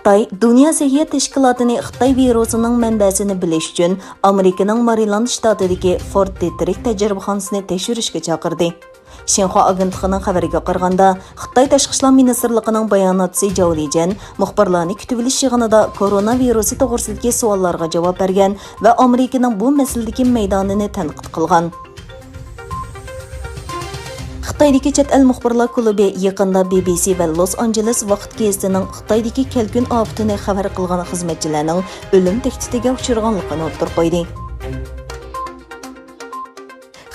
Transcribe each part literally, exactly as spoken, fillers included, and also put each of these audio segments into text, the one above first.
خىتاي دۇنيا سەھىيە تەشكىلاتىنى خىتاي ۋىرۇسىنىڭ مەنبەسىنى بىلىش ئۈچۈن ئامېرىكىنىڭ مارىلاند شتاتىدىكى فورت دېترىك تەجرىبىخانىسىنى تەكشۈرۈشكە چاقىردى. شىنخۇا ئاگېنتلىقىنىڭ خەۋىرىگە قارىغاندا، خىتاي تاشقى ئىشلار مىنىستىرلىقىنىڭ باياناتچىسى جاۋ لىجيەن مۇخبىرلارنى كۈتۈۋېلىش يىغىنىدا كورونا ۋىرۇسى توغرىسىدىكى سوئاللارغا جاۋاب بەرگەن ۋە ئامېرىكىنىڭ بۇ مەسىلىدىكى مەيدانىنى تەنقىد قىلغان. خىتايدىكى چەت ئەل مۇخبىرلار كۇلۇبى يېقىندا بى بى سى ۋە لوس ئانژېلېس ۋاقىت گېزىتىنىڭ خىتايدىكى كەلكۈن ئاپىتىنى خەۋەر قىلغان خىزمەتچىلەرنىڭ ئۆلۈم تەھدىتىگە ئۇچرىغانلىقىنى ئوتتۇرىغا قويدى.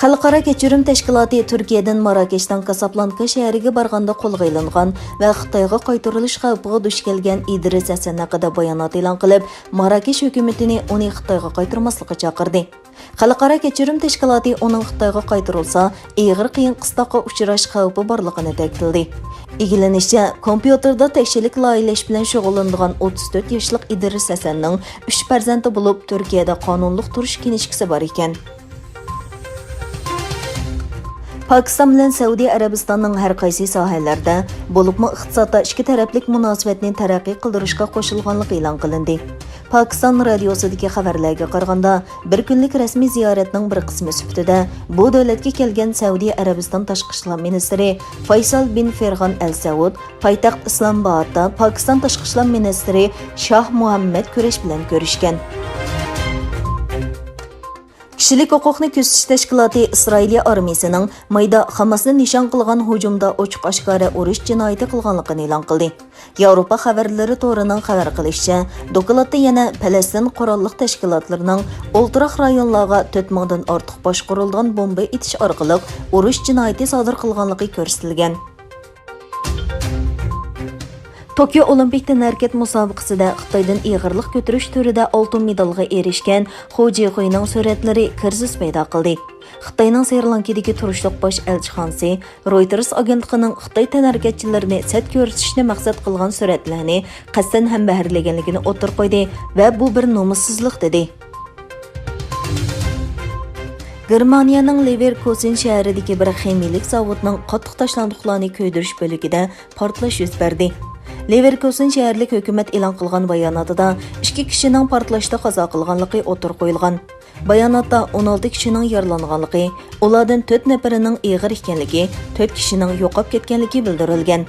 خەلقئارا كەچۈرۈم تەشكىلاتى تۈركىيەدىن ماراكەشنىڭ كاسابلانكا شەھىرىگە بارغاندا قولغا ئېلىنغان ۋە خىتايغا قايتۇرۇلۇش خەۋپىگە دۇچ كەلگەن ئىدرىس ھەسەن ھەققىدە بايانات ئېلان قىلىپ، ماراكەش ھۆكۈمىتىنى ئۇنى خىتايغا قايتۇرماسلىققا چاقىردى. خەلقئارا كەچۈرۈم تەشكىلاتى ئۇنىڭ خىتايغا قايتۇرۇلسا، ئېغىر قىيىن قىستاققا ئۇچراش خەۋپى بارلىقىنى تەكىتلىدى. ئىگىلىنىشىچە، كومپيۇتېردا تەكشىلىك لايىھەلەش بىلەن شۇغۇللىنىدىغان ئوتتۇز تۆت ياشلىق ئىدرىس ھەسەننىڭ ئۈچ پەرزەنتى بولۇپ، تۈركىيەدە قانۇنلۇق تۇرۇش كىنىشكىسى بار ئىكەن. پاكىستان بىلەن سەئۇدى ئەرەبىستاننىڭ ھەر قايسى ساھەلەردە، بولۇپمۇ ئىقتىسادتا ئىككى تەرەپلىك مۇناسىۋەتنى تەرەققىي قىلدۇرۇشقا قوشۇلغانلىقى ئېلان قىلىندى. پاكىستان رادىيوسىدىكى خەۋەرلەرگە قارىغاندا، بىر كۈنلۈك رەسمىي زىيارەتنىڭ بىر قىسمى سۈپىتىدە بۇ دۆلەتكە كەلگەن سەئۇدى ئەرەبىستان تاشقى ئىشلار مىنىستىرى فەيسال بىن فېرغان ئەل سەئۇد پايتەخت ئىسلامئابادتا پاكىستان تاشقى ئىشلار مىنىستىرى شاھ مۇھەممەد كۇرەش بىلەن كۆرۈشكەن. كىشىلىك ھوقۇقنى كۆزىتىش تەشكىلاتى ئىسرائىلىيە ئارمىيىسىنىڭ مايدا خاماسنى نىشان قىلغان ھۇجۇمدا ئوچۇق-ئاشكارا ئۇرۇش جىنايىتى قىلغانلىقىنى ئېلان قىلدى. ياۋروپا خەۋەرلىرى تورىنىڭ خەۋەر قىلىشىچە، دوكلاتتا يەنە پەلەستىن قوراللىق تەشكىلاتلىرىنىڭ ئولتۇراق رايونلارغا تۆت مىڭدىن ئارتۇق باشقۇرۇلىدىغان بومبا ئېتىش ئارقىلىق ئۇرۇش جىنايىتى سادىر قىلغانلىقى كۆرسىتىلگەن. توكيو ئولىمپىك تەنھەرىكەت مۇسابىقىسىدە خىتايدىن ئېغىرلىق كۆتۈرۈش تۈرىدە ئالتۇن مېدالغا ئېرىشكەن خۇ جىخۇينىڭ سۈرەتلىرى كىرىزىس پەيدا قىلدى. خىتاينىڭ سرى لانكىدىكى تۇرۇشلۇق باش ئەلچىخانىسى رويتېرس ئاگېنتلىقىنىڭ خىتاي تەنھەرىكەتچىلىرىنى سەت كۆرسىتىشنى مەقسەت قىلغان سۈرەتلەرنى قەستەن ھەمبەھىرلىگەنلىكىنى ئوتتۇرىغا قويدى ۋە بۇ بىر نومۇسسىزلىق دېدى. گېرمانىيەنىڭ لېۋېركۇسېن شەھىرىدىكى بىر خىمىيىلىك زاۋۇتنىڭ قاتتىق تاشلاندۇقلارنى كۆيدۈرۈش بۆلىكىدە پارتلاش يۈز بەردى. لېۋېركۇسېن شەھەرلىك ھۆكۈمەت ئېلان قىلغان باياناتىدا ئىككى كىشىنىڭ پارتلاشتا قازا قىلغانلىقى ئوتتۇرىغا قويۇلغان. باياناتتا ئون ئالتە كىشىنىڭ يارىلانغانلىقى، ئۇلاردىن تۆت نەپىرىنىڭ ئېغىر ئىكەنلىكى، تۆت كىشىنىڭ يوقاپ كەتكەنلىكى بىلدۈرۈلگەن.